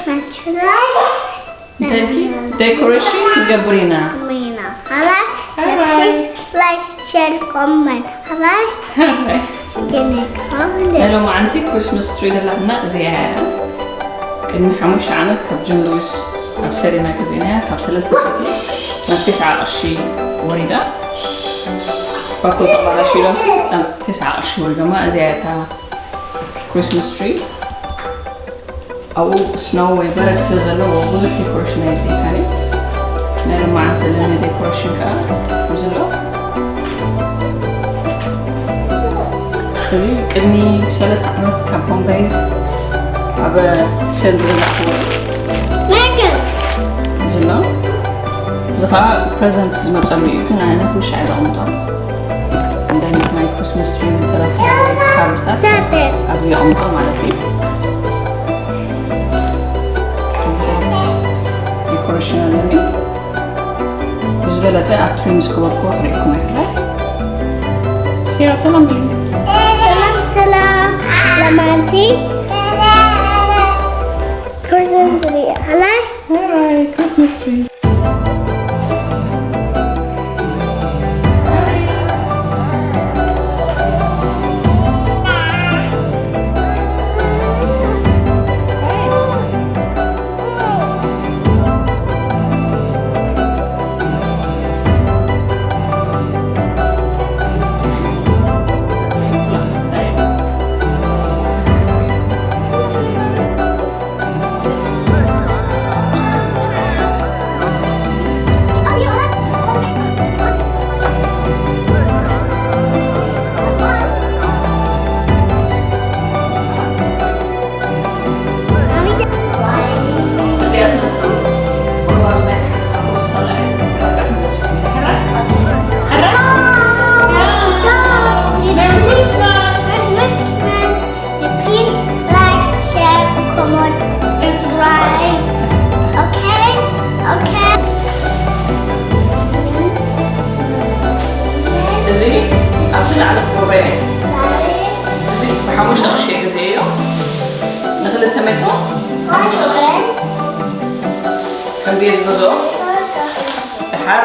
Natural. እንታይ ኢልኪ? ዴኮሬሽን ክንገብር ኢና። Mina. Alright. Alright. Please like, share, comment. Alright. Gonna comment. ናይ ሎማዓንቲ ክሪስማስ ትሪ ደላትና እዚኣ እያ። ቅድሚ ሓሙሽተ ዓመት ካብ ጆን ሉዊስ ኣብ ሰሪና ገዚእናያ። ካብ ሰለስተ ሚእቲ ናብ ተስዓ ቅርሺ ወሪዳ። ባኮ ተባላሽ ኢሎምሲ ናብ ተስዓ ቅርሺ ወሪዶማ። እዚኣ እያ እታ ክሪስማስ ትሪ። ኣብኡ ስኖው ወይ በረድ ስለ ዘለዎ ብዙሕ ዴኮሬሽን ኣየድልየካን እዩ። ናይ ሎማዓንቲ ዘለኒ ዴኮሬሽን ከዓ ኣብዚ ኣሎ። እዚ ቅድሚ ሰለስተ ዓመት ካብ ቦምበይ ኣብ ሴል ዝገዛእክዎ እዩ። Megan. እዚ ኣሎ። እዚ ከዓ ፕረዘንት ዝመፀሉ እዩ፣ ግን ኣነ ኩሉ ሻዕ ይቕምጦ። እንደነት ናይ ክሪስማስ ትሪ ዝተረፈ ካርድታት Stop it. ኣብዚ ይቕምጦ ማለት እዩ። ዴኮሬሽን ኣለኒ። ብዝበለጠ ኣብ ትሪ ምስ ገበርኩዎ ክርእየኩም እየ። ሴራ ሰላም በሊ። Salam, salam. Lamanti. Present. Hello. Alright, Christmas tree. Please like, share, comment, subscribe. Okay? Okay. እዚ ኣብዚ ላዕሊ ክቦበ እዩ። እዚ ብሓሙሽተ ቅርሺ እዩ ግዜ እዩ። ንክልተ ሜትሮ ሓሙሽተ ቅርሺ። ከምዚ እየ ዝገዝኦ። ድሓር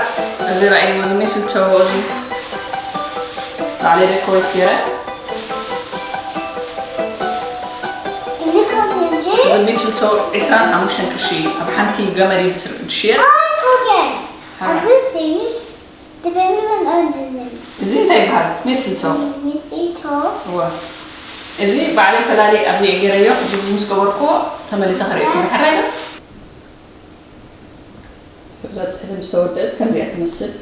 እዚ ራእይዎ እዚ ሚስልቶ እዚ ላዕሊ ዴኮሬት ገይረ። እዚ ኮስንጂ እዚ ሚስልቶ ዒስራን ሓሙሽተን ቅርሺ ኣብ ሓንቲ ገመድ እዩ ዝስር-፣ ዝሽየጥ። ኣይ ቶገን። ሓራ። This things depending on the name. እዚ እንታይ ይበሃል? ሚስልቶ። Misito. እወ። እዚ ባዕለይ ፈላሊ ኣብዚ ገይረዮ፣ ሕጂ ምስ ገበርክዎ ተመሊሰ ከርእየኩም ድሓር ኣይደ። እዛ ጽሕዲ ምስ ተወደአት ከምዚኣ ትመስል።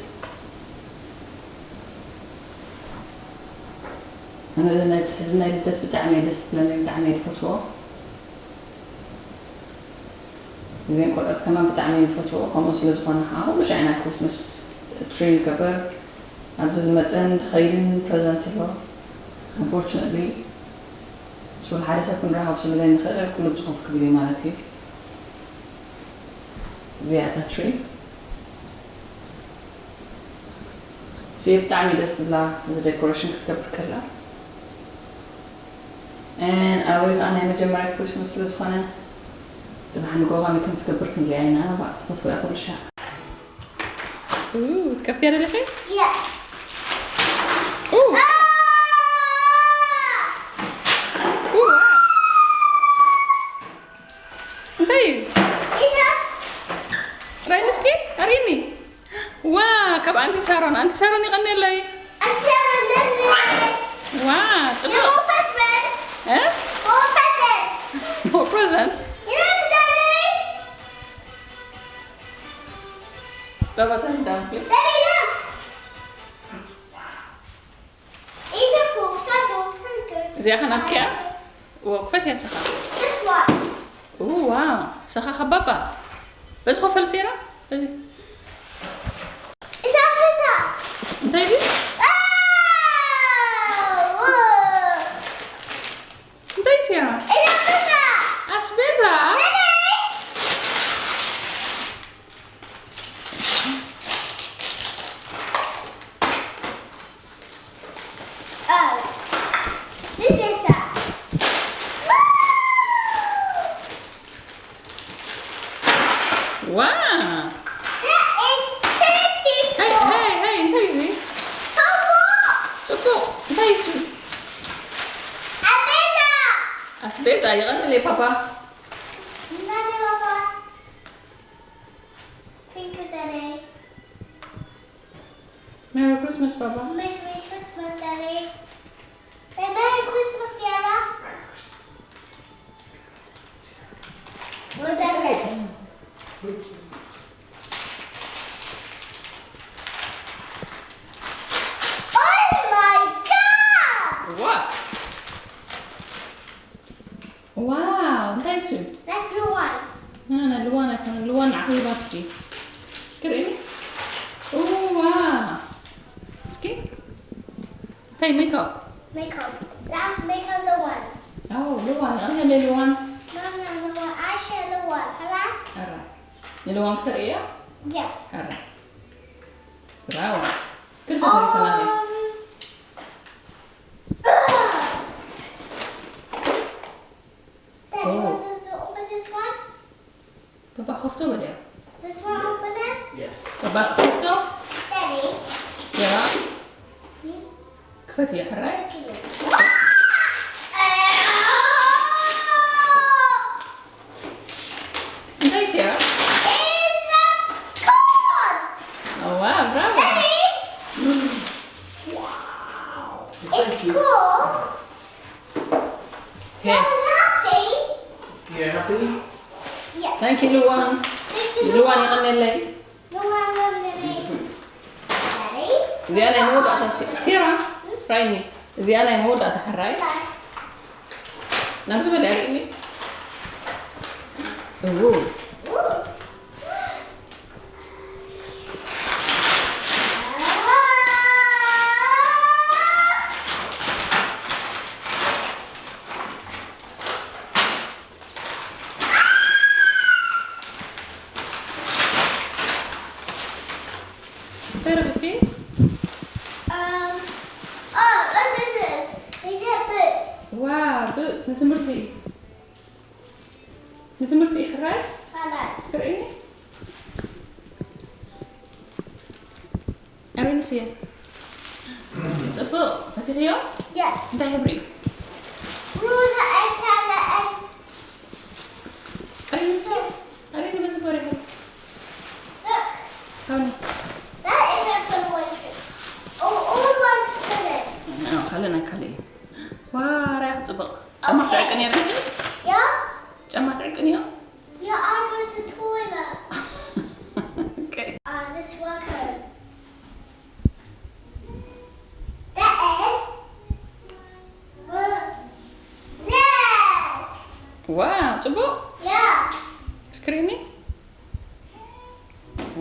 ኣነ ናይ ጽሕዲ ናይ ልደት ብጣዕሚ እየ ደስ ትብለኒ፣ ብጣዕሚ እየ ዝፈትዎ። ግዜን ቆልዑት ከማን ብጣዕሚ እየ ዝፈትዎ። ከምኡ ስለ ዝኾነ ከዓ ኩሉ ሻዕ ኢና ክሪስማስ ትሪ ንገብር። ኣብዚ ዝመፅእን ዝኸይድን ፕረዘንት ኣሎ። Unfortunately፣ ምስ ወላ ሓደ ሰብ ክንራኸብ ስለ ዘይንኽእል ኩሉ ብዝኾፍ ክብል እዩ ማለት እዩ። እዚኣ እታ ትሪ። ሲ ብጣዕሚ ደስ ትብላ፣ እዚ ዴኮሬሽን ክትገብር ከላ። And ኣሮይ ከዓ ናይ መጀመርያ ክሪስማስ ስለ ዝኾነ፣ ጽባሕ ንግሆ ከመይ ከም ትገብር ክንሪኣ ኢና። እባ ክትፈትዎ እያ ኩሉ ሻዕ። ኡ፣ ትከፍትያ ደሊኺ? Yeah. ኡ። ኡ፣ ዋው። እንታይ እዩ? Ina. ራይኒ እስኪ ኣሪኒ። ዋ፣ ካብ ኣንቲ ሳሮን፣ ኣንቲ ሳሮን ይቐንየለይ። Asyaman. ዋ፣ ጽቡቕ። Your husband. እ? Your husband. ሞ ፕረዘንት። You know, Daddy. ባባ፣ come down, please. Daddy, look. It's a cool, it's a cool, it's a cool. እዚኣ ኸ ናትኪ እያ? ዎ፣ ክፈት እያ ንስኻ። This one. ኡ፣ ዋው፣ ንስኻ ካብ ባባ። በዚ ኮፈል ሴራ፣ በዚ። It's a pizza. እንታይ እዚ? Oh! Whoa! እንታይ ሴራ? It's a pizza. ኣስቤዛ? Daddy! Oh. This is a. እንታይ እዩ እሱ? ኣስቤዛ። ኣስቤዛ፣ የቐንየለይ ፓፓ። እንታይ እዩ ፓፓ? Thank you, Daddy. Merry Christmas, ፓፓ። Merry Christmas, Daddy. Merry Christmas, Sierra. We're done. Oh my God! What? ዋው፣ እንታይ እሱ? That's Luan's. ና፣ ና፣ ልዋን ኣይኮነን፣ ልዋን ንዓኺ ሂባትኪ። እስኪ ርእይኒ። ኦ፣ ዋው። እስኪ። እንታይ ሜክኣፕ? Makeup. That's makeup Luan. ኦ፣ ልዋን፣ የቐንየለይ ልዋን። No, no, Luan. I share Luan. Hello? ኣረ። ንልዋን ክተርእያ? Yeah. ኣረ። ብራቮ። ክልተ ተሪፈና። Um, Daddy, Oh. Wants us to open this one? ፓፓ ከፍቶ በልያ። This one open it? Yes. ፓፓ ከፍቶ። Daddy. ሲራ። Hmm? ክፈት እያ ሕራይ። Look at it. እንታይ ሲራ? It's a card! ዋ፣ ብራቮ። Daddy! Wow! It's cool. Okay. You're happy? Yeah. Thank you, Luan. Thank you, Luan, Luan. Yeqanelay. Luan, Luan, Luan. Daddy? እዚኣ ናይ መወዳእታ ሲ-፣ ሲራ፣ ራይኒ። እዚኣ ናይ መወዳእታ ሕራይ። Bye. ናብዚ በል ኣርእኒ። እው። Ooh. እንታይ ረኺብኪ? Um, oh, what is this? Is it books? ዋው፣ ብ-፣ ንትምህርቲ። ንትምህርቲ እዩ ሕራይ? ካልኣይ። እስኪ ርእይኒ። ኣበይ ንስየ? ጽቡቕ፣ ፈቲኽዮ? Yes. እንታይ ሕብሪ እዩ? ሮዛ፣ ኣይ፣ ካልኣይ። ኣበይ ንስየ? ኣበይ ንበዚ ጎሪሑ? Look. ካውኒ። That is a good one. Oh, all ones together. ኖ፣ ካልእ ናይ ካልእ እዩ። ዋ፣ ራያ ክጽብቕ። ጫማ Okay. ክትዕቅኒ ኣለኪ? Yeah? ጫማ ትዕቅንዮ? Yeah, I go to toilet. Okay. Ah, this one home. That is. Look. Wow, ጽቡቕ? Yeah. እስክሪኒ?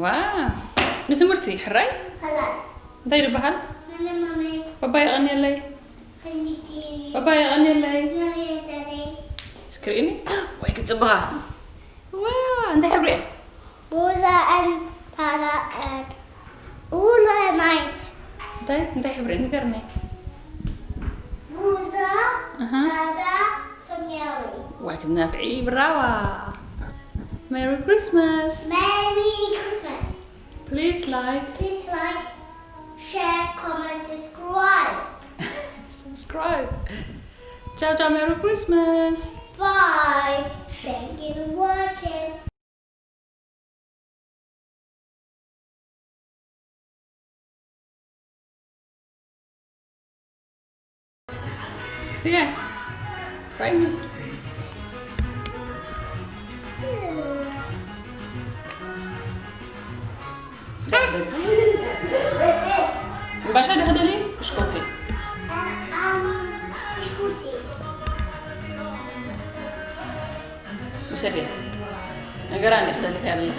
ዋው። ንትምህርቲ ሕራይ? ሕራይ። እንታይ ይበሃል? ማማ፣ ማማ። ባባ የቐንየለይ። Thank you. ባባ የቐንየለይ። ማማ፣ ዳዲ። እስክሪኒ? ወይ ክጽብቓ። ዋው፣ እንታይ ሕብሪ እያ? ሮዛ and ካልኣይ and all the night. እንታይ፣ እንታይ ሕብሪ ንገርኒ? ሮዛ፣ ኣሃ። ጻዕዳ፣ ሰማያዊ። ዋይ ክትነፍዒ፣ ብራዋ። Merry Christmas. Merry Christmas. Please like. Please like, share, comment, subscribe. Subscribe. Ciao, ciao, Merry Christmas. Bye. Thank you for watching. See ya. Bye. እምባሻ ዶ ክደልዪ? ብሽኮቲ። ብሽኮቲ። ውሰድያ። ነገራ እንዲኺ ደሊኽያ ዘለኺ።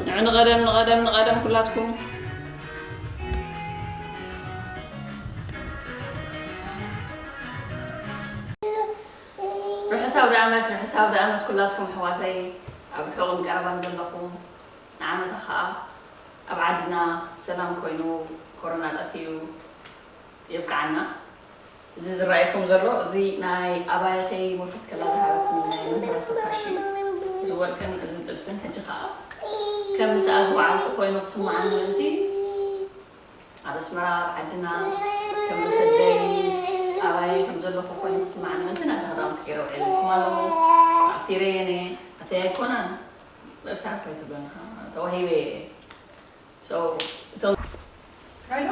ንዑ ንቐደም፣ ንቐደም፣ ንቐደም ኩላትኩም። ርሑስ ኣውደኣመት፣ ርሑስ ኣውደኣመት ኩላትኩም ኣሕዋተይ፣ ኣብ ርሑቕን ቀረባን ዘለኹም። ንዓመታ ኸኣ ኣብ ዓድና ሰላም ኮይኑ፣ ኮሮና ጠፊኡ፣ የብቅዓና። እዚ ዝረኣየኩም ዘሎ፣ እዚ ናይ ኣባየተይ ወፈት ከላ ዝሃበትኒ ናይ መምህር ኣሰፋሽ እዩ። እዚ ወርቅን እዚ ጥልፍን፣ ሕጂ ኸኣ ከም ምስኣ ዝወዓልኩ ኮይኑ ክስምዓኒ ምእንቲ፣ ኣብ ኣስመራ ኣብ ዓድና ከም ርእሰ ደይስ ኣባይ ከም ዘለኹ ኮይኑ ክስማዕኒ ምእንቲ ናታ ክዳውንቲ ገይረ ውዒለ ኢልኩም ኣለኹ። ኣፍቲረየን እየ። ኣተይ ኣይኮናን። ምእፍታር እኮ ኣይትብሎን ኢኻ። ተዋሂበ እየ። So እቶም ራይዶ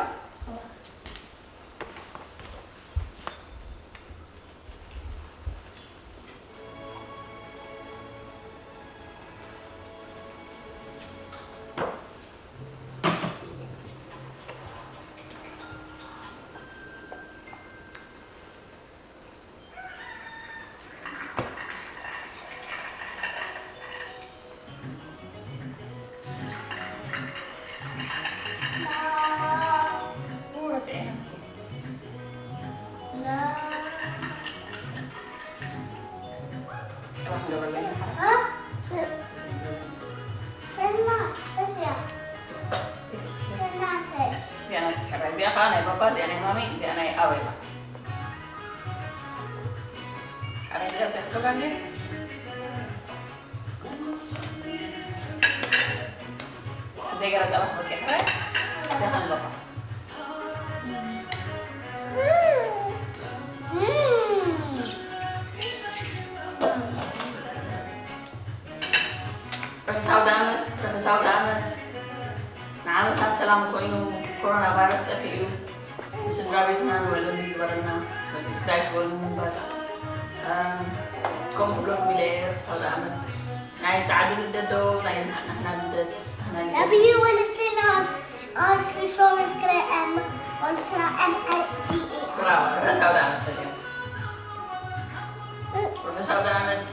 እዚኣ ናትኪ ሕራይ፣ እዚኣ ከዓ ናይ ባባ፣ እዚኣ ናይ ማሚ፣ እዚኣ ናይ ኣበይ። ሕራይ እዚኣ ብዚኣ ክትገብራ እንዴ? ዘይገለ ጸባ ክበቂ ሕራይ፣ እዚኣ ከዓ ንባባ። ርሑስ ኣውደ ዓመት፣ ርሑስ ኣውደ ዓመት። ንዓመታ ሰላም ኮይኑ ኮሮና ቫይረስ ጠፊኡ ስድራ ቤትና ንውዕለሉ ይግበረና። መፂ ትግራይ ትበሉ ምንባር። እም፣ ከምኡ ክብለኩም ኢለ እየ። ርሑስ ኣውደ ዓመት። ናይ ፃዕዱ ልደት ዶ ናይ ናህና ልደት? ናህና ልደት። W will sing us on social media and on Instagram and D A. ብራቮ። ርሑስ ኣውደ ዓመት ፈትዮም። ርሑስ ኣውደ ዓመት።